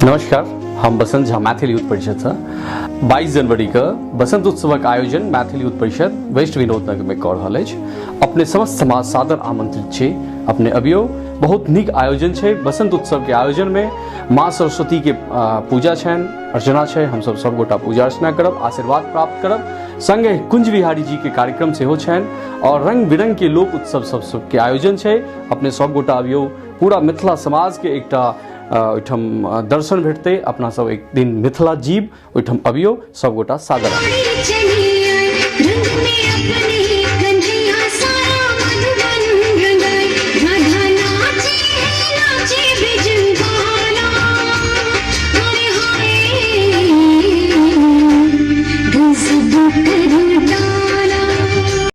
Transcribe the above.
नमस्कार, हम बसंत झा, मैथिल यूथ परिषदसँ। 22 जनवरीके बसंत उत्सवक आयोजन मैथिल यूथ परिषद वेस्ट विनोद नगरमे कऽ रहल अछि। अपने समस्त समाज सादर आमंत्रित छी, अपने अबियौ। बहुत नीक आयोजन छै। बसंत उत्सवके आयोजनमे माँ सरस्वतीके पूजा छनि, अर्चना छै। हमसब सबगोटा पूजा अर्चना करब, आशीर्वाद प्राप्त करब। संगे कुंज बिहारी जी के कार्यक्रम सेहो छनि और रंग बिरंग के लोक उत्सव सब सबके आयोजन छै। अपने सबगोटा अबियौ। पूरा मिथिला समाज के एकटा ओहिठाम दर्शन भेटतै। अपना सब एक दिन मिथिला जीव ओहिठाम अबियौ, सबगोटा सादर। चली आए रंग में अपने।